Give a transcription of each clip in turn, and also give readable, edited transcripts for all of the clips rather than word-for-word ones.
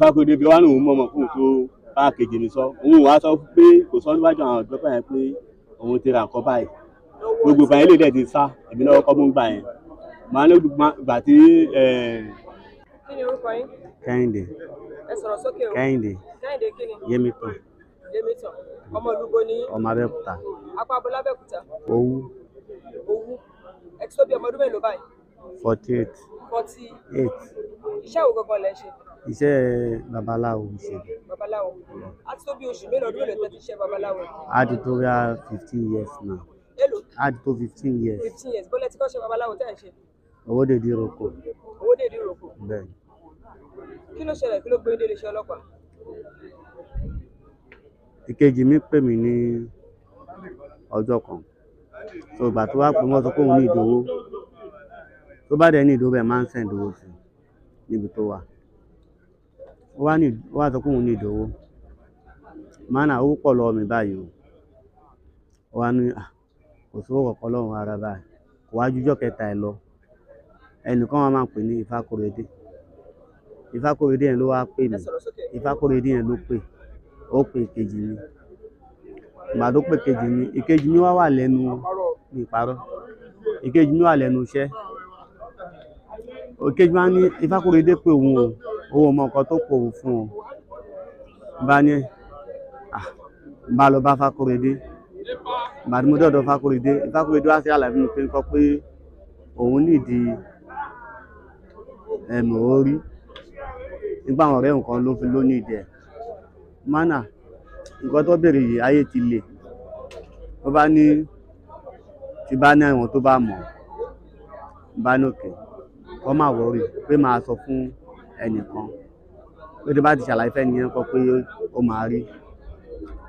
Ifákóredé bí wàá lòun mọ̀mọ́ fóun tó bá kejì mi sọ. Òun wàá sọ pé kò sọ níwájú àwọn ọ̀dọ́ yẹn pé òun ti ra nǹkan báyìí. Gbogbo ìgbà yẹn lè dẹ̀ ti sá èmi lọ́wọ́ kọ́ mú gbà yẹn. Màá ní gbà tí Kí ni orúkọ yín? Kẹ́hìndé. Ẹ sọ̀rọ̀ sókè o. Kẹ́hìndé. Kẹ́hìndé kí ni? Yémítàn. Yémítàn. Ọmọ ìlú bo ni yín? Ọmọ Abẹ́òkúta. Apá abo lábẹ́òkúta? Owú. Owú. Ẹ ti tó bí ọmọ ọdún mélòó báyìí? 48. 48. Iṣẹ́ wo gangan lẹ ń ṣe? Iṣẹ́ babaláwo ìṣègùn. Babaláwo. A ti tó bí oṣù mélòó, ọdún mélòó tẹ́ ti ṣe babaláwo? A ti tó bí 15 years now. Èló? A ti tó 15 years. 15 years. Bọ́lá ti kọ́ ṣe babaláwo tẹ́ ẹ̀ ń ṣe? Owódé Ìdíròkò. Owódé Ìdíròkò. Bẹ́ẹ̀ni. Kí ló ṣẹlẹ̀? Kí ló gbé yín dé iléeṣẹ́ ọlọ́pàá? Ìkejì mi pè mí ní ọjọ́ kan. So ìgbà tó wá pè wọ́n sọ pé òun ní ìdòwó. Tó bá dẹ̀ ní ìdòwó ẹ̀ máa ń send owó sí níbi tó wà. Ó wá ní, ó wá sọ pé òun ní ìdòwó. Màá nà owó pọ̀ lọ́wọ́ mi báyìí o. Ó wá ní, à, kò sí owó kankan lọ́wọ́ ara báyìí. Kò wá ju ọjọ́ kẹta ẹ̀ lọ. Ẹnìkan wá máa ń pè ní Ifákóredé. Ifákóredé yẹn ló wá pè mí. Ifákóredé yẹn ló pè. Ó pè ìkejì mi. Ìgbà tó pè ìkejì mi, ìkejì mi wá wà lẹ́nu, mi parọ́. Ìkejì mi wà lẹ́nu iṣẹ́. Ìkejì mi wá ní Ifákóredé pé òun o, òun ò mọ nǹkan tó pò òun fún o. Bá ní, à, bá lọ bá Ifákóredé. Ìgbà tí mo dé ọ̀dọ̀ Ifákóredé, Ifákóredé wá sí àlàyé fún mi pé ńkọ́ pé òun nídi ẹ̀mọ̀ orí. Nígbà àwọn ọ̀rẹ́ nǹkan ló fi ló ní ìdí ẹ̀. Mánà, nǹkan tó béèrè yìí ayé ti le. Ó bá ní, tí bá ní àwọn tó bá mọ̀, bá ní òkè, kó má worry pé màá sọ fún ẹnìkan. Pé tí bá ti ṣàlàyé fún ẹni yẹn kọ́ pé ó máa rí.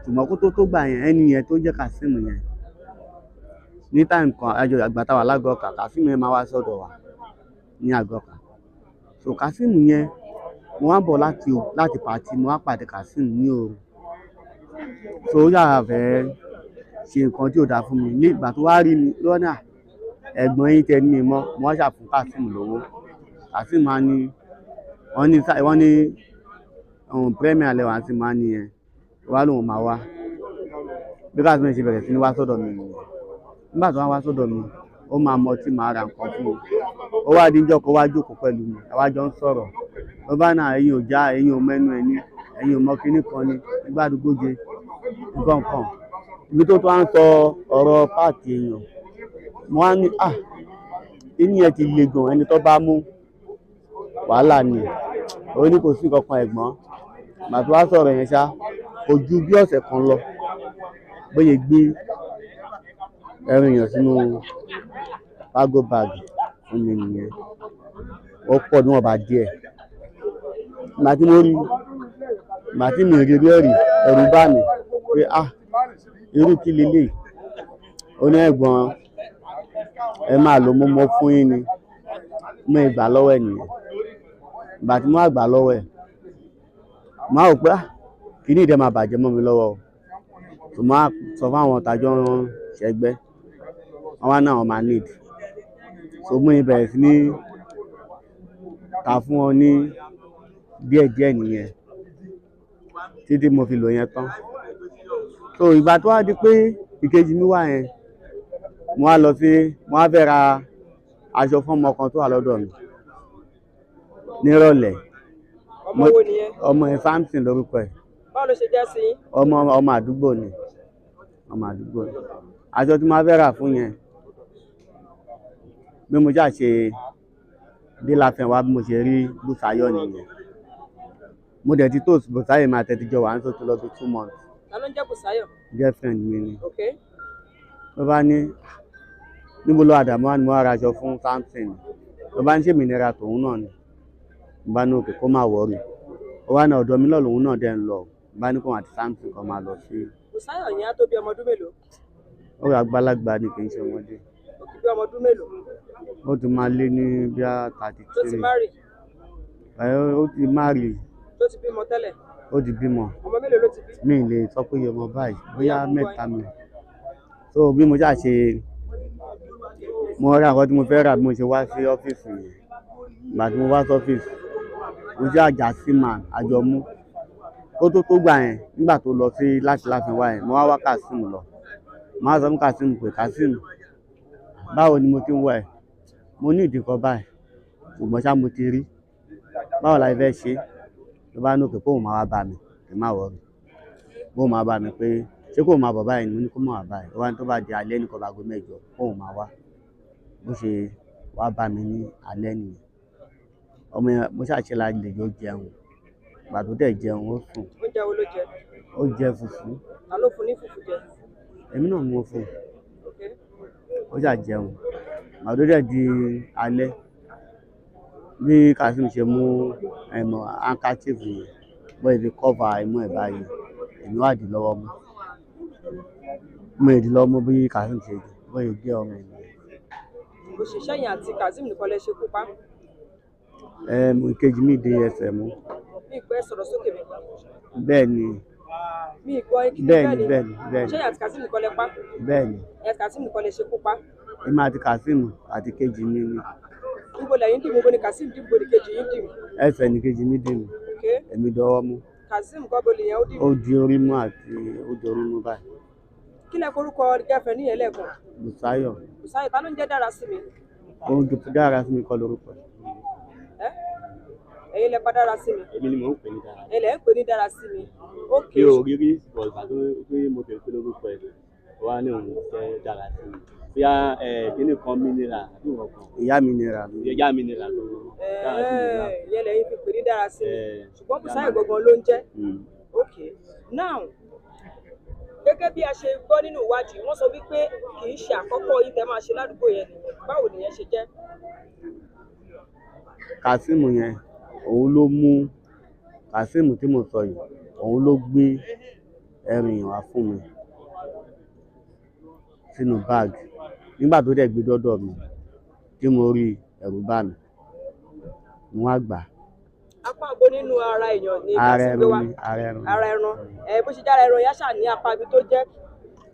Ṣùgbọ́n kó tó tó gbà yẹn, ẹni yẹn tó jẹ́ Kazeem yẹn. Ní time kan, àjọ àgbà tá wà lágọ̀ọ́ ọkà, Kazeem yẹn máa wá sọ́dọ̀ wa ní àgọ́ ọkà. So Kazeem yẹn, mo wá ń bọ̀ láti, láti party, mo wá pàdé Kazeem ní òru. So ó yàrá fẹ́ ṣe nǹkan tí ò dáa fún mi. Ní ìgbà tó wá rí mi lọ́nà, ẹ̀gbọ́n yín tẹ ní mi mọ́, mo wá ṣà fún Kazeem lówó. Kazeem máa ní, wọ́n ní, wọ́n ní, Premier lẹ́wà tí máa ní yẹn. Wá lóun máa wá. Bí Kazeem ṣe bẹ̀rẹ̀ sí ní wá sọ́dọ̀ mi nìyẹn. Nígbà tó wá wá sọ́dọ̀ mi, ó máa mọ tí màá ra nǹkan fún un. Ó wá di ijọ́ kan wá jókòó pẹ̀lú mi, àwa jọ ń sọ̀rọ̀. Ó bá náà ẹ̀yin ò já, ẹ̀yin ò mẹ́nu ẹ̀ ní, ẹ̀yin ò mọ kíní kan ní, nígbà àdúgbò jẹ, nǹkan kan. Ibi tó tó wá ń sọ ọ̀rọ̀ páàtì èèyàn. Mo wá ní, à, kíní yẹn ti le gan, ẹni tó bá mú wàhálà ni. Ó ní kò sí nǹkan kan ẹ̀gbọ́n. Ìgbà tó wá sọ̀rọ̀ yẹn ṣá, kò ju bí ọ̀sẹ̀ kan lọ. Bóyá gbé ẹran èèyàn sínú cargo bag fún mi nìyẹn. Ó pọ̀ níwọ̀nba díẹ̀. Ìgbà tí mo rí, ìgbà tí mi rí rí ẹ̀rí, ẹ̀rù bá mi pé à, irú kí leléyìí? Ó ní ẹ̀gbọ́n, ẹ máa lò mo mọ fún yín ni. Mo gbà lọ́wọ́ ẹ̀ nìyẹn. Ìgbà tí mo wá gbà lọ́wọ́ ẹ̀, mo wá wò pé à, kíní yìí dẹ̀ máa bàjẹ́ mọ́ mi lọ́wọ́ o. So mo wá sọ fún àwọn tajọ́ ṣẹgbẹ́. Wọ́n wá ní àwọn máa need. So mo bẹ̀rẹ̀ sí ní ta fún wọn ní díẹ̀ díẹ̀ nìyẹn. Títí mo fi lò yẹn tán. So ìgbà tó wá di pé ìkejì mi wá yẹn, mo wá lọ sí, mo wá fẹ́ ra aṣọ fún ọmọ kan tó wà lọ́dọ̀ mi. Nírọ̀lẹ́. Ọmọ wo nìyẹn? Ọmọ yẹn Samson lórúkọ ẹ̀. Báwo ló ṣe jẹ́ sí yín? Ọmọ, ọmọ àdúgbò ni. Ọmọ àdúgbò ni. Aṣọ tí mo wá fẹ́ rà fún yẹn, bí mo ṣà ṣe dé Láfẹnwá bí mo ṣe rí Bùsáyọ̀ nìyẹn. Mo dẹ̀ ti toast Bùsáyọ̀ máa tẹ́tí jọ wá ní tó ti lọ bí 2 months. Ta ló ń jẹ́ Bùsáyọ̀? Girlfriend mi ni. Okay. Ló bá ní, níbo ló Àdàmú wá ni mo wá ra aṣọ fún Samson. Ló bá ní ṣé mi nira tòun náà ni. Mo bá ní òkè kó má worry. Ó wá ní ọ̀dọ̀ mi náà lòun náà dẹ̀ ń lọ. Mo bá ní kóun àti Samson kan máa lọ sí. Bùsáyọ̀ yẹn á tó bí ọmọ ọdún mélòó? Ó rí àgbàlagbà ni kì í ṣe ọmọdé. Òkè bí ọmọ ọdún mélòó? Ó ti máa lé ní bí i 33. Tó ti marry? Ẹ, ó ti marry. Tó ti bímọ tẹ́lẹ̀? Ó ti bímọ. Ọmọ mélòó ló ti bí? Mi ì lè sọ pé iye ọmọ báyìí, bóyá mẹ́ta mi. So bí mo ṣà ṣe, mo ra nǹkan tí mo fẹ́ rà bí mo ṣe wá sí ọ́fíìsì yẹn. Ìgbà tí mo wá sí ọ́fíìsì, Mo jẹ́ àjàsímà àjọmú. Kó tó tó gbà yẹn, nígbà tó lọ sí láti láfin wá yẹn, mo wá wá Kazeem lọ. Mo wá sọ fún Kazeem pé Kazeem, báwo ni mo ti ń wá ẹ̀? Mo ní ìdí kan báyìí, ṣùgbọ́n ṣá mo ti rí. Báwo la ṣe fẹ́ ṣe? Ló bá ní òkè kóun máa wá bá mi, kí n má worry. Bóun máa bá mi pé ṣé kóun máa bọ̀ báyìí ni? Mo ní kó má wá báyìí. Ó wá ní tó bá di alẹ́ ní nǹkan bí aago mẹ́jọ kóun máa wá. Bó ṣe wá bá mi ní alẹ́ nìyẹn. Ọmọ yẹn, mo ṣáà ṣe lálejò ó jẹun. Ìgbà tó dẹ̀ jẹun, ó sùn. Oúnjẹ wo ló jẹ? Ó jẹ fùfú. Ta ló fún ní fùfú jẹ? Èmi náà ni mo fún un. Ok. Ó ṣáà jẹun. Ìgbà tó dẹ̀ di alẹ́, bí Kazeem ṣe mú ẹ̀mọ̀ handkerchief yẹn, bó ṣe fi cover imú ẹ̀ báyìí, èmi wá dì lọ́wọ́ mú. Mo dì lọ́wọ́ mú bí Kazeem ṣe dì, bó ṣe gé ọrùn ẹ̀ nìyẹn. Òṣìṣẹ́ yẹn àti Kazeem nìkan lẹ ṣekú pa. Ìkejì mi dé ẹsẹ̀ mú. Mi ì gbọ́, ẹ sọ̀rọ̀ sókè mi. Bẹ́ẹ̀ ni. Mi ì gbọ́, kí ni Bẹ́ẹ̀ bẹ́ẹ̀ ni, ni? bẹ́ẹ̀ ni, bẹ́ẹ̀ ni. Ṣé ẹ̀yin àti Kazeem nìkan lẹ pa? Bẹ́ẹ̀ ni. Ẹ̀yin àti Kazeem nìkan lẹ ṣekú pa. Èmi àti Kazeem àti kejì mi ni. Níbo lẹ̀yin dì mú? Níbo ni Kazeem dì mú? Níbo ni kejì yín dì mú? Ẹsẹ̀ ni kejì mi dì mú. Ok. Èmi dọwọ́ mú. Kazeem kọ́ bo lèyẹn ó dì mú. Ó di orí mú àti ó di orí mú báyìí. Kí lẹ forúkọ girlfriend yẹn lẹ́ẹ̀kan? Bùsáyọ̀. Bùsáyọ̀, ta ló ń jẹ́ dára sí mi? Òun dára sí mi kọ́ lórúkọ ẹ̀. Ẹ́, ẹ̀yin lẹ pa dára sí mi. Èmi ni mò ń pè ní dára. Ẹ̀yin lẹ ń pè ní dára sí mi. Ok. Mi ò rí rí bọ̀ ìgbà tó pé mo bẹ̀rẹ̀ pé lórúkọ ẹ̀, ó wá ní òun jẹ́ dára sí mi. Bóyá kíní kan mineral àbí nǹkan kan. Ìyá mi nira mi. Ìyá mi nira ló dára sí mi náà. Ìyẹn lẹ̀yin fi pè ní dára sí mi. Ẹ̀, Ṣùgbọ́n Bùsáyọ̀ gangan ló ń jẹ́. Mm. Ok. Now, gẹ́gẹ́ bí a ṣe gbọ́ nínú ìwádìí, wọ́n sọ wípé kì í ṣe àkọ́kọ́ yín tẹ́ máa ṣe ládùúgbò yẹn nìyẹn. Báwo nìyẹn ṣe jẹ́? Kazeem yẹn, òun ló mú Kazeem tí mo sọ yìí, òun ló gbé ẹrù yẹn wá fún mi sínú báàgì. Nígbà tó dẹ̀ gbé dọ́dọ̀ mi, tí mo rí ẹ̀rù bá mi, mo wá gbà á. Apá àgbo nínú ara èèyàn ni Ara Kazeem gbé ẹran wá. ni, ara ẹran. Ara ẹran. Ẹ bó ṣe jára ẹran yẹn ṣáà ní apá ibi tó jẹ́.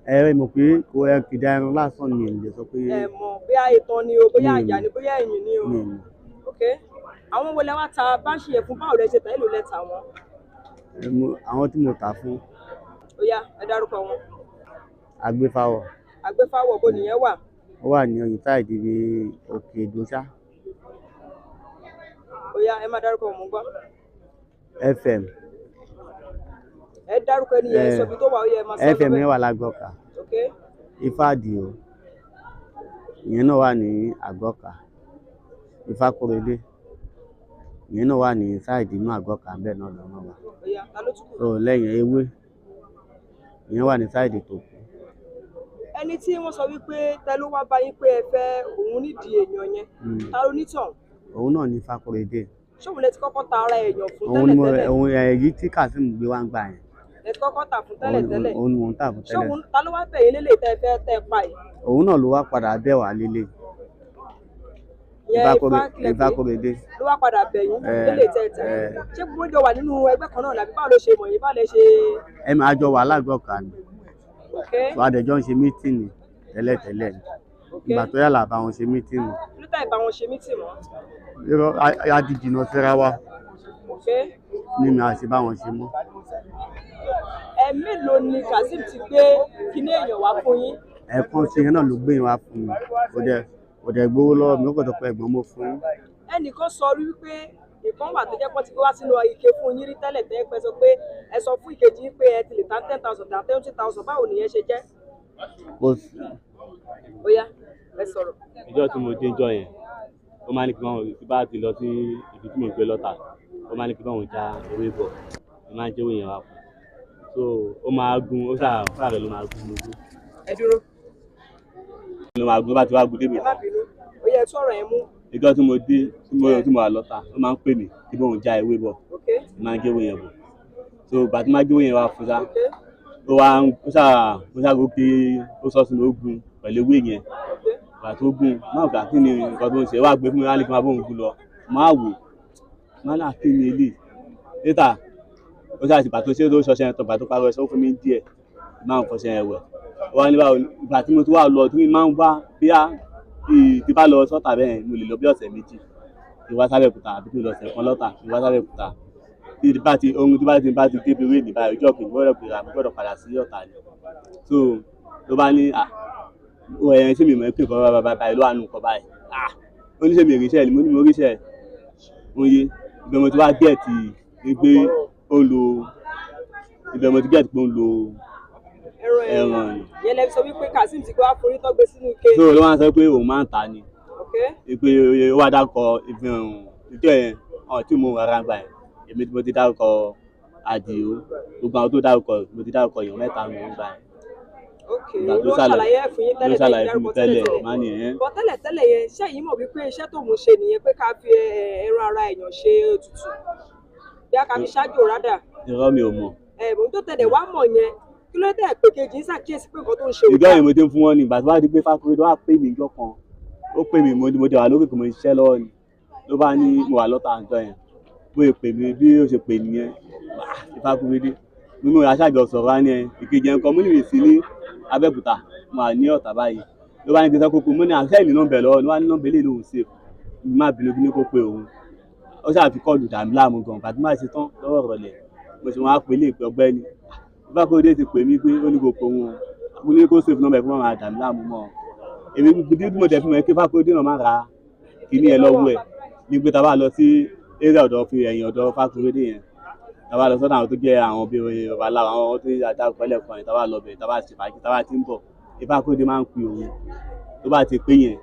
Ẹ mọ̀ pé kò ẹ kìdá ẹran lásán ni èmi lè sọ pé. Ẹ mọ̀ bóyá itan ni o, bóyá Mi ò àyà mọ̀. ni, bóyá ẹ̀yìn ni o. Mi ò mọ̀. Ok. Àwọn wo lẹ wá ta báńṣì yẹn fún? Báwo lẹ ṣe tà? Èló lẹ tà wọ́n? Àwọn tí mo tà fún. Ó yá, ẹ dárúkọ wọn. Agbéfáwọ̀. Agbéfáwọ̀, bo nìyẹn wà? Ó wà ní Ọ̀yìn ibi Òkè Ìdóṣá. Ó yá, ẹ máa dárúkọ wọn, mò ń gbọ́. FM. Ẹ dárúkọ ẹni yẹn, sọ ibi tó wà, ó yẹ ẹ máa sọ FM lọ́bẹ̀. yẹn wà lágbọ́ka. Ok. Ifá Àdìó. Ìyẹn náà wà ní Àgọ́kà. Ifákóredé. Ìyẹn náà wà ní sáìdì inú Àgọ́kà bẹ́ẹ̀ náà lọ́nà wà. Ó yá, ta ló tún kù? So lẹ́yìn ewé. Ìyẹn wà ní sáìdì tó kù. Ẹni tí wọ́n sọ wípé tẹ ló wá bá yín pé ẹ fẹ́ òun nídìí èèyàn yẹn. Ta ló nítàn? Òun náà ní Ifákóredé. Ṣóun lẹ ti kọ́kọ́ ta ara èèyàn fún Òun ni mo tẹ́lẹ̀tẹ́lẹ̀? òun èyí tí Kazeem gbé wá ń gbà yẹn. Lẹ ti kọ́kọ́ tà fún tẹ́lẹ̀tẹ́lẹ̀. Òun ni mò ń tà fún tẹ́lẹ̀. Ṣóun ta ló wá bẹ̀ yín lélẹ̀ tẹ́ ẹ fẹ́ tẹ́ ẹ pa yìí? Òun náà ló wá padà bẹ̀ wá lélẹ̀. Ìyẹn Ifá kílẹ̀ pé Ifákóredé. ló wá padà bẹ̀ yín lélẹ̀ tẹ́ ẹ tà. Ṣé gbogbo jọ wà nínú ẹgbẹ́ kan náà làbí báwo ló ṣe mọ̀ yín? Báwo lẹ ṣe? Ẹ máa jọ wà lágbọ̀ọ́kà ni. Ok. So adẹ̀jọ́ ń ṣe mítìnì tẹ́lẹ̀tẹ́lẹ̀ ni. Ok. Ìgbà tó yà là bá wọn ṣe mítìnì. Lítà ìbá wọn ṣe mítì mọ́. Irọ́ a ti jìnnà síra wa Ok. ní mi a ṣe bá wọn ṣe mọ́. Ẹ mélòó ni Kazeem ti gbé kíní èèyàn wá fún yín? Ẹ̀ẹ̀kan ṣe yẹn náà ló gbé yẹn wá fún mi. Kò dẹ̀ gbowó lọ́wọ́ mi, ó kàn sọ pé ẹ̀gbọ́n mo fún yín. Ẹnìkan sọ rí wípé ìkan wà tó jẹ́ pé wọ́n ti gbé wá sínú ike fún yín rí tẹ́lẹ̀ tẹ́ pẹ́ sọ pé ẹ sọ fún ìkejì yín pé ẹ ti lè ta 10,000 ta 20,000, báwo nìyẹn ṣe jẹ́? Kò sí. Ó yá, ẹ sọ̀rọ̀. Ìjọ́ tí mo dé ìjọ́ yẹn, ó máa ní kí wọ́n tí bá ti lọ sí ibi tí mò ń gbé lọ́tà, ó máa ní kí wọ́n já ewé bọ̀, ó máa ń jẹ́ ewé yẹn wá fún un. So ó máa gun, ó ṣáà fúnra rẹ̀ ló máa gun lójú. Ẹ dúró. Ló máa gun, bá ti wá gun débi Ẹ má kan. bínú. Ó yẹ ẹ tú ọ̀rọ̀ yẹn mú. Ìjọ́ tí mo dé, tí mo wà lọ́tà, ó máa ń pè mí kí bóun já ewé bọ̀, Ok. ó máa ń jẹ́ ewé yẹn bọ̀. So ìgbà tí máa jẹ́ ewé yẹn wá fún ṣá, Ok. ó wá ń, ó ṣáà, ó ṣáà gòkè, ó sọ sínú ogun pẹ̀lú ewé yẹn. Ok. Ìgbà tó gùn, má gbà kí ni nǹkan tó ń ṣe, wá gbé fún mi, wá ní kí n máa bóun gùn lọ. Má wò, má náà kí ni eléyìí. Later, ó ṣáà ti ìgbà tó ṣe tó ṣọṣẹ yẹn tán, ìgbà tó parí ọṣẹ, ó fún mi díẹ̀, máa ń fọṣẹ yẹn wẹ̀. Ó wá ní báwo ni, ìgbà tí mo ti wá lọ, tí mo máa ń wá bóyá bí tí bá lọ sọ́tà bẹ́ẹ̀, mo lè lọ bí ọ̀sẹ̀ méjì. kí n wá sábẹ́òkúta àbí kí n lọ sẹ̀kan lọ́tà kí n wá sábẹ́òkúta. Tí bá ti ohun tí bá ti débi réènì báyìí ọjọ́ kìí gbọ́dọ̀ pè ra mi gbọ́dọ̀ padà sí Ọ̀tà ni. So ló bá ní à ẹ̀ ṣé mi mọ̀ pé nǹkan báyìí báyìí ló wà nù nǹkan báyìí. Ah, ó ní ṣé mi ríṣẹ́ ni, mo ní mo ríṣẹ́. Oye, ibẹ̀ mo ti wá gẹ̀ẹ́tì pé ó ń lo, ibẹ̀ mo ti gẹ̀ẹ́tì pé ó ń lo ẹran ni. Ìyẹn lẹ fi sọ wípé Kazeem ti gbé wá forí tó gbé sínú ike. So ló máa ń sọ pé òun máa ń ta ni. Okay. Pé ó wá dárúkọ ìfihàn ìjọ yẹn, ọ̀n tí mo rárá gbà yẹn. Èmi tí mo ti dárúkọ Àdìó, gbogbo àwọn tó dárúkọ, mo ti dárúkọ èèyàn mẹ́ta ni wọ́n gbà yẹn. Okay, Ìgbà tó ló ṣàlàyé ẹ̀ fún yín ló tẹ́lẹ̀ ṣàlàyé tẹ́lẹ̀ fún mi dárúkọ tẹ́lẹ̀, tẹ́lẹ̀ má nìyẹn. Bọ́ tẹ́lẹ̀ tẹ́lẹ̀ yẹn, ṣé yín mọ̀ wípé iṣẹ́ tó ń ṣe nìyẹn pé ká fi ẹran ara èèyàn ṣe ètùtù? Bí a ká fi ṣáájú rádà. Irọ́ mi ò mọ̀. Ẹ̀bùn tó tẹ̀lé wá mọ̀ yẹn, kí ló dé pé kejì ń ṣàkíyèsí pé nǹkan tó ń ṣe ò Ìjọ dáa? yẹn mo ti ń fún wọn ní ìgbà tó bá di pé Fákúrédé wá pè mí ìjọ kan, ó pè mí, mo ti wà lórí kò mo ṣiṣẹ́ lọ́wọ́ ni. Ló bá ní mo wà lọ́tà àjọ yẹn. Bó ṣe pè mí, bí ó ṣe pè nìyẹn, Fákúrédé. Mímú aṣáájú sọ̀rọ̀ á ní ẹ, ìkejì ẹ̀ ń kọ́, mo ní mi sí ní Abẹ́òkúta, mo wà ní Ọ̀tà báyìí. Ló bá ní kí n sọ kókó, mo ní àṣẹ ìlú nọ́mbẹ̀ lọ́wọ́, ló wá ní nọ́mbẹ̀ eléyìí lòun ṣe. Má bínú kí ní kó pe òun. Ó ṣáà fi kọ́ọ̀lù dà mí láàmú gan, ìgbà tí màá ṣe tán lọ́wọ́ ìrọ̀lẹ́, mo ṣe wọ́n á pè lè pe ọgbẹ́ni. Fákúrédé ti pè mí pé ó ní kó pe òun o. Mo ní kó save nọ́mbẹ̀ kó má máa dà mí láàmú mọ́. Èmi bí mo dẹ̀ fi mọ̀ pé Fákúrédé náà máa ra kíní ẹ lọ́wọ́ ẹ̀. Ní pé tá a bá lọ sí area ọ̀dọ̀ fi ẹ̀yìn ọ̀dọ̀ Fákúrédé yẹn. Tá a bá lọ sọ́dọ̀ àwọn tó jẹ́ àwọn bí babaláwo, àwọn tó dárúkọ lẹ́ẹ̀kan yẹn, tá a bá lọ bẹ̀, tá a bá ṣe fàájì, tá a bá ti ń bọ̀. Fákúrédé máa ń pe òun. Tó bá ti pé yẹn,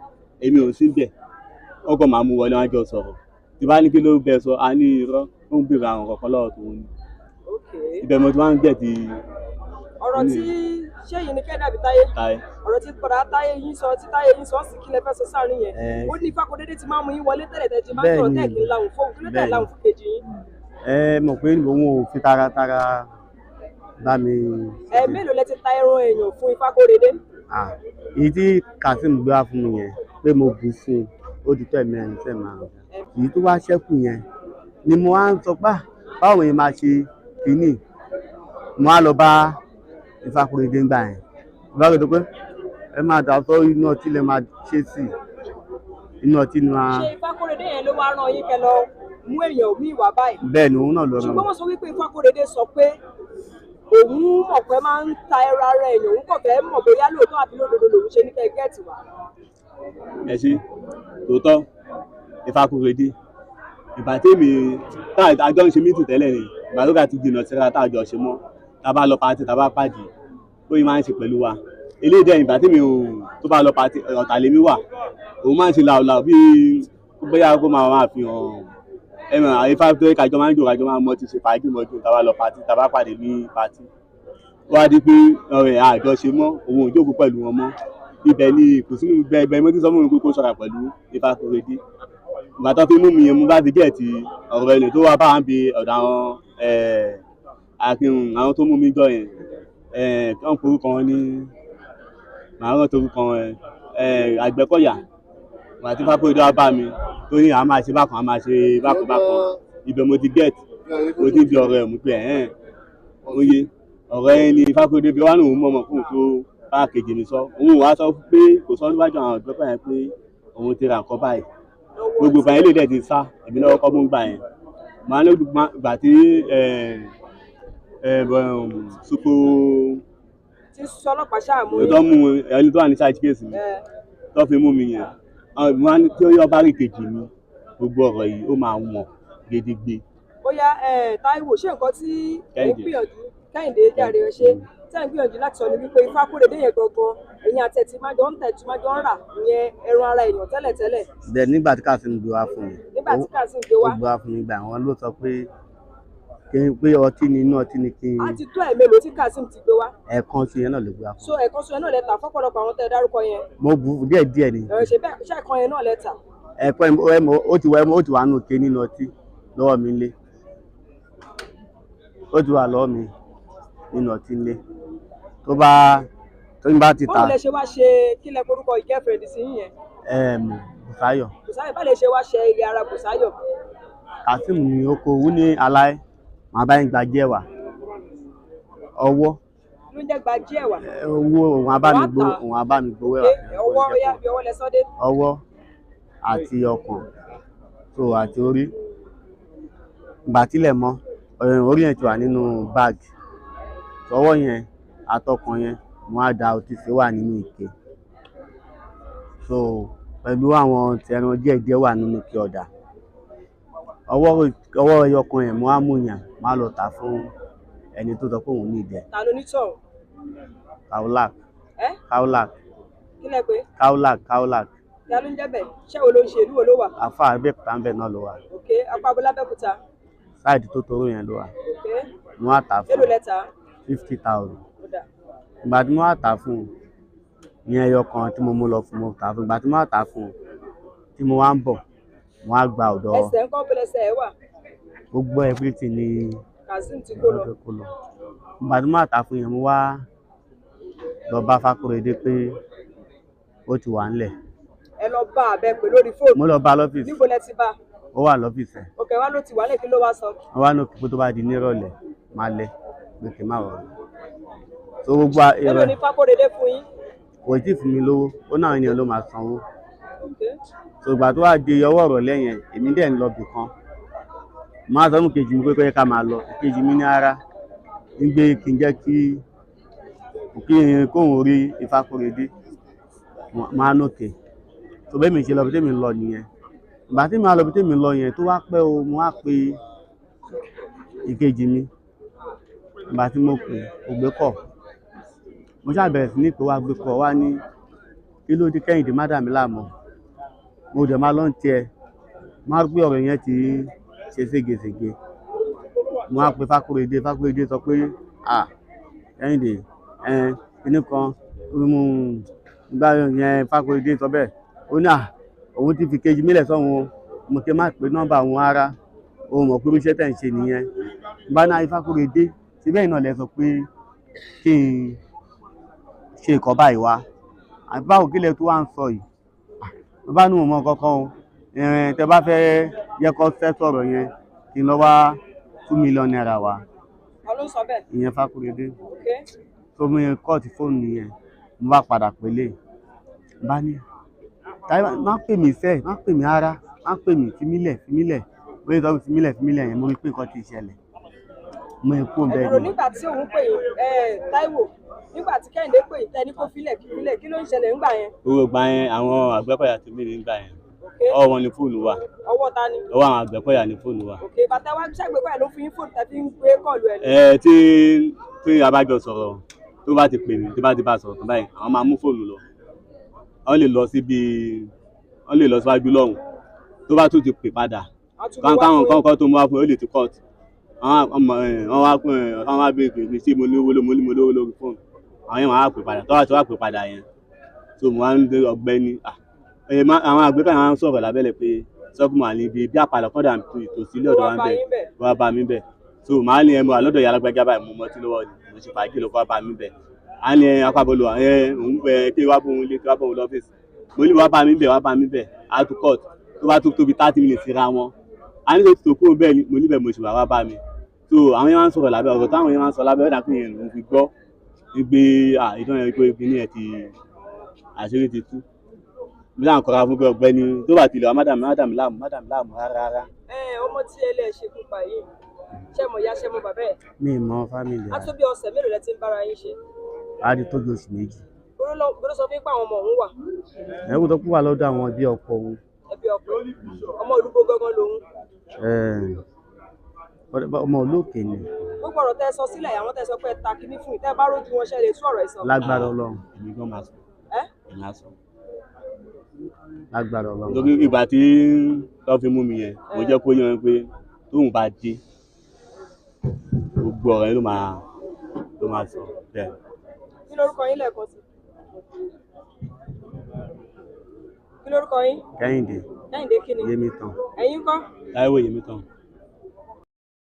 èmi ò sí bẹ̀. Ó kàn máa mú wọlé wọ́n á jọ sọ̀rọ̀. Tí bá ní kí ló bẹ sọ, a ní irọ́, ó ń béèrè àwọn nǹkan kan lọ́wọ́ tòun ni. Okay. Ibẹ̀ mo ti máa ń gẹ̀ẹ́tì Ọ̀rọ̀ tí ṣé yìí ni Kẹ́hìndé àbí Táyé? Táyé. Ọ̀rọ̀ tí padà Táyé yín sọ, tí Táyé yín sọ, sì kí lẹ fẹ́ sọ sáàrin yẹn. Ó ní Fákúrédé ti máa ń mú yín wọlé tẹ́lẹ̀ tẹ́lẹ̀ tí máa ń sọ̀rọ̀ tẹ́ẹ̀ kí ń lahùn fóun, kí ló tẹ̀ lahùn fún kejì yín? Ẹ mọ̀ pé òun ò fi taratara bá mi. Ẹ mélòó lẹ ti ta ẹran èèyàn fún Ifákóredé? Èyí tí Kazeem gbé wá fún mi yẹn pé mo bù fún un, ó ti tó ẹ̀mí ẹni fẹ́ máa rà. Èyí tó wá ṣẹ́kù yẹn ni mo wá ń sọ pé báwo ni màá ṣe kínní. Mo wá lọ bá Ifákóredé ńgbà yẹn. Ifákóredé pé ẹ máa dà sọ inú ọtí lẹ máa ṣe sí inú ọtí ni máa. Ṣé Ifákóredé yẹn ló wá rán yín kẹ́ lọ mú èèyàn míì wá báyìí? Bẹ́ẹ̀ ni òun náà lọ rán mi. Ṣùgbọ́n wọ́n sọ wípé Ifákóredé sọ pé òun mọ̀ pé máa ń ta ẹran ara èèyàn, òun kàn fẹ́ mọ̀ bóyá lóòótọ́ àbí lódodo lòun ṣe ní kẹ́ gẹ́ẹ̀tì wá. Ẹ ṣe tòótọ́ Ifákóredé. Ìgbà tèmi tá a jọ ń ṣe mítì tẹ́lẹ̀ ni, ìgbà tó ga ti jìnnà síra tá a jọ ṣe mọ́, tá a bá lọ patí, tá a bá pàdé, bóyá máa ń ṣe pẹ̀lú wa. Eléyìí dẹ̀ ìgbà tèmi ò tó bá lọ patí, Ọ̀tà lèmi wà. Òun máa ń ṣe làwùlàwù bí bóyá kó máa fi hàn. Ẹ mọ̀, Ifákóredé kájọ máa ń jò kájọ máa ń mọ ti ṣe fàájì mọ́jú tá a bá lọ patí, tá a bá pàdé ní patí. Ó wá di pé ọ̀rẹ́ àjọ ṣe mọ́, òun ò jókòó pẹ̀lú wọn mọ́. Ibẹ̀ ni kò sínú ibẹ̀, ibẹ̀ mo ti sọ fún mi pé kó ṣọ́ra pẹ̀lú Ifákóredé. Ìgbà tó fi mú mi yẹn, mo bá fi gẹ̀ẹ́tì ọ̀rọ̀ ẹni tó wá bá wa ń bi ọ̀dọ̀ àwọn Akin, àwọn tó mú mi jọ yẹn. Wọ́n forúkọ wọn ní, màá rántí orúkọ wọn, Àgbẹ̀kọ̀yà. Ìgbà tí Fákóredé wá bá mi, tó ní a máa ṣe bákan, a máa ṣe bákan bákan. Ibẹ̀ mo ti gẹ̀ẹ́tì, mo ti fi ọ̀rọ̀ ẹ̀ mú pé ẹ̀hẹ́n, oye, ọ̀rọ̀ ẹ ni Fákóredé fi wá ní òun mọ̀mọ́ fún òun tó bá kejì mi sọ. Òun wá sọ pé kò sọ níwájú àwọn ọ̀dọ́ yẹn pé òun ti ra nǹkan báyìí. Gbogbo ìgbà yẹn lè dẹ̀ ti sá, èmi lọ́wọ́ kọ́ mú gbà yẹn. Màá ní ìgbà tí Supo Tí sọ ọlọ́pàá ṣáà mú yín. tó mú ẹni tó wà ní charge case mi, tó fi mú mi yẹn. Màá ní tí ó yọ bá rí kejì mi, gbogbo ọ̀rọ̀ yìí ó máa wọ̀n gedegbe. Bóyá Táíwò ṣé nǹkan tí ẹ̀ ń gbìyànjú Kẹ́hìndé jàre ẹ ṣe tí ẹ̀ ń gbìyànjú láti sọ ni wípé Ifákóredé yẹn gangan ẹ̀yin àti ẹ̀ ti máa jọ ń tẹ̀ tí máa jọ ń rà ìyẹn ẹran ara èèyàn tẹ́lẹ̀tẹ́lẹ̀. Bẹ́ẹ̀ nígbà tí Kazeem gbé wá fún mi. Nígbà tí Kazeem gbé wá. Ó gbé wá fún mi gbà wọ́n ló sọ pé kí n pé ọtí ni inú ọtí ni kí n. A ti tó ẹ̀ mélòó tí Kazeem ti gbé wá. Ẹ̀ẹ̀kan sí yẹn náà ló gbé wá fún mi. So ẹ̀ẹ̀kan sí yẹn náà lẹ tà fọ́pọ̀lọpọ̀ àwọn tẹ́ ẹ dárúkọ yẹn. Mo bù díẹ̀ díẹ̀ ni. Ṣe bẹ́ẹ̀ ṣe ẹ̀kan yẹn náà lẹ tà. Ẹ̀ẹ̀kan ó ti wà nù ké nínú ọtí lọ́wọ́ mi nílé. Ó ti wà lọ́wọ́ mi nínú ọtí nílé. Tó bá ti ta. Báwo lẹ ṣe wá ṣe kí lẹ korúkọ girlfriend sí yín yẹn? Bùsáyọ̀. Bùsáyọ̀, báwo lẹ ṣe wá ṣe iye ara Bùsáyọ̀? Kazeem ni ó kó owó ní aláì, màá bá yín gba díẹ̀ wá. Ọwọ́. Ló ń jẹ́ gba díẹ̀ wá. Owó òun á bá mi gbó, òun á bá mi gbowó ẹ̀wà. Ọwọ́ ó yá bí ọwọ́ lẹ sọ́dé. Ọwọ́ àti ọkàn. So àti orí, ìgbà tílẹ̀ mọ́, orí yẹn ti wà nínú báàgì. Ọwọ́ yẹn àtọkàn yẹn mo á da ọtí sí wà nínú ike. So pẹ̀lú àwọn ẹran díẹ̀ díẹ̀ wà nínú ike ọ̀dà. Ọwọ́ ẹyọ kan yẹn mo á mú yẹn, mo á lọ tà fún ẹni tó sọ pé òun ní ìdẹ. Ta ló ní tọ̀hún? Kaolack. Ẹ́? Kaolack. Kí lẹ pé? Kaolack, Kaolack. Ta ló ń jẹ́ bẹ́ẹ̀? Ṣé wo ló ń ṣe? Ìlú wo ló wà? Àfa Abẹ́òkúta ń bẹ̀ náà ló wà. Ok, apá abúlé Abẹ́òkúta. Sáìdì tó toró yẹn ló wà. Ok. Mo á tà fún Èló lẹ tà? 50,000. Ó dà. Ìgbà tí mo wá tà fún un ní ẹyọ kan tí mo mú lọ fún, mo tà fún un. Ìgbà tí mo wá tà fún un tí mo wá ń bọ̀, mo wá gba ọ̀dọ̀. Ẹsẹ̀ ńkọ́, bó lẹsẹ̀ ẹ wà? Gbogbo everything ni Kazeem ti kó lọ. Kó lọ. Ìgbà tí mo wá tà fún yẹn, mo wá lọ bá Fákóredé pé ó ti wà ńlẹ̀. Ẹ lọ bá abẹ pé lórí fóònù. Mo lọ bá lọ́fíìsì. Níbo lẹ ti bá? Ó wà lọ́fíìsì ẹ̀. Ok, wá ló ti wà lẹ̀, kí ló wá sọ? Wọ́n wá ní òkè pé tó bá di nírọ̀lẹ́ máa lẹ pé kí n má wọ̀rọ̀. So gbogbo Èló ni Fákóredé fún yín? Kò tí ì fún mi lówó, ó náà ènìyàn ló máa sanwó. Ok. So ìgbà tó wá di ọwọ́ ìrọ̀lẹ́ yẹn, èmi dẹ̀ ń lọ bì kan. Mo á sọ fún kejì mi pé kó yẹ ká máa lọ. Kejì mi ní ara ń gbé kí n jẹ́ kí kóun rí Ifákóredé. Máa nókè. So bẹ́ẹ̀ mi ṣe lọ bí tèmi lọ nìyẹn. Ìgbà tí màá lọ bí tèmi lọ yẹn tó wá pẹ́ o, mo wá pe ìkejì mi. Ìgbà tí mo pè, kò gbé kọ̀. Mo ṣáà bẹ̀rẹ̀ sí ní pé wá gbé kọ̀, wá ní kí ló dé Kẹ́hìndé má dà mí láàmú. Mo dẹ̀ máa lọ ń tiẹ̀. Mo á rí pé ọ̀rọ̀ yẹn ti ṣe ségesège. Mo wá pe Fákóredé, Fákóredé sọ pé à Kẹ́hìndé kíní kan ìgbà yẹn Fákóredé sọ bẹ́ẹ̀. Ó ní à òun ti fi kejì mílẹ̀ sọ́hun o. Mo kí n má pe nọ́mbà òun rárá. Òun mọ̀ pé irú iṣẹ́ tẹ̀ ń ṣe nìyẹn. Bá náà Ifákóredé, ṣé bẹ́ẹ̀ náà lẹ sọ pé kí n ṣe nǹkan báyìí wá. Àbí báwo kí lẹ tó wá ń sọ yìí? Mo bá ní òun mọ kankan o. Tẹ bá fẹ́ yẹ kó fẹ́ sọ̀rọ̀ yẹn, kí n lọ wá 2 million naira wá. Ta ló ń sọ bẹ́ẹ̀? Ìyẹn Fákóredé. Ok. Tó mú yẹn kọ́ọ̀tì fóònù yẹn, mo bá padà pélé. Mo bá ní, Táyọ̀ má pè mí sẹ́, má pè mí rárá, má pè mí, fi mí lẹ̀, fi mí lẹ̀. Ó yẹ sọ fi mí lẹ̀, fi mí lẹ̀ yẹn, mo rí pé nǹkan ti ṣẹlẹ̀. Mo yẹ kó bẹ́ẹ̀ Ẹ̀dùn ni. nígbà tí òun pè yín, Táíwò, nígbà tí Kẹ́hìndé pè yín, tẹ́ni kó filẹ̀ kí filẹ̀, kí ló ń ṣẹlẹ̀ ńgbà yẹn? Gbogbo ìgbà yẹn àwọn Àgbẹ̀kọ̀yà ti mí nígbà yẹn. Ok. Ọwọ́ wọn ni fóònù wà. Ọwọ́ ta ni? Ọwọ́ àwọn Àgbẹ̀kọ̀yà ni fóònù wà. Ok, bàtà wá ṣàgbékọ̀yà ló fún yín fóònù tàbí ń gbé kọ́ọ̀lù ẹ̀ ní. Tí a bá jọ sọ̀rọ̀, tó bá ti pè mí, tó bá ti bá sọ̀rọ̀ tán báyìí, àwọn máa mú fóònù lọ. Wọ́n lè lọ síbi, wọ́n lè lọ síwájú lọ́hùn. Tó bá tún ti pè padà, Wọ́n tún mú wá káwọn fún yín. kọ́ tó mú wá fún ẹ, ó lè ti cut. Wọ́n wá pé wọ́n wá béèrè pé ṣé mo ní owó mo ní mo lówó lórí fóònù. Àwọn yẹn wọ́n á pè padà, tó bá ti wá pè padà yẹn. So mo wá ń dé ọ̀gbẹ́ni. Àwọn Àgbẹ̀kọ̀yà máa ń sọ̀rọ̀ lábẹ́lẹ̀ pé sọ́kùnrin wà níbi bí àpàlọ̀ kọ́dà tòsí ilé ọ̀dọ̀ wa ń bẹ̀, wá bá mi bẹ̀. So màá ní ẹ mo wà lọ́dọ̀ ìyá alágbájá báyìí, mo mọtí lọ́wọ́ ni, mo ṣe fàájì lọ kó wá bá mi bẹ̀. A ní ẹ apábọ́lù ẹ òun bẹ kí wá bóun lé kí wá bóun lọ́fíìsì. Mo ní wá bá mi bẹ̀, wá bá mi bẹ̀, á tún cut. Tó bá tún tóbi 30 minutes síra wọn. A ní kó tó kúrò bẹ́ẹ̀ ni, mo níbẹ̀ mo ṣì wà wá bá mi. So àwọn yẹn máa ń sọ̀rọ̀ lábẹ́ ọ̀rọ̀ táwọn yẹn máa ń sọ lábẹ́ ọ̀dà pé yẹn lòún fi gbọ́. Wípé ìdán yẹn pé kíní ẹ̀ ti àṣírí ti tú. Mo sáà ń kọra fún pé ọ̀gbẹ́ni tó bá ti lọ, má dà mí láàmú, má dà mí láàmú rárá rárá. Ọmọ tí ẹ lè ṣekú pa yìí, ṣé mọ̀ ìyá, ṣé mọ̀ bàbá ẹ̀? Mi ì mọ fámìlì Á rẹ̀. tó bí ọ̀sẹ̀ mélòó lẹ ti ń bára yín ṣe? Á di tó bí oṣù 2. Gbọ́dọ̀ sọ fún yín pé àwọn ọmọ òun wà. Ẹ̀rù tó kú wà lọ́dọ̀ àwọn ẹbí ọkọ òun. Ẹbí ọkọ. Ọmọ olúgbó gangan lòun. Ọmọ olóòkè ni. Gbogbo ọ̀rọ̀ tẹ́ ẹ sọ sílẹ̀, àwọn tẹ́ ẹ sọ pé ẹ ta kinní fún yìí, tẹ́ ẹ bá rójú wọn ṣe lè tú ọ̀rọ̀ ẹ sọ. Lágbára Ọlọ́run. Èmi gan máa sọ. Ẹ́? Èmi á sọ. Lágbára Ọlọ́run. Nítorí ìgbà tí wọ́n fi mú mi yẹn, mo jẹ́ kó yé wọn pé tóun bá dé, gbogbo ọ̀rọ̀ yẹn ló máa sọ bẹ́ẹ̀. Kí lorúkọ yín lẹ́ẹ̀kan sí? Kí lorúkọ yín? Kẹ́hìndé. Kẹ́hìndé kí ni? Yémítàn. Ẹ̀yin ńkọ́? Táíwò Yémítàn.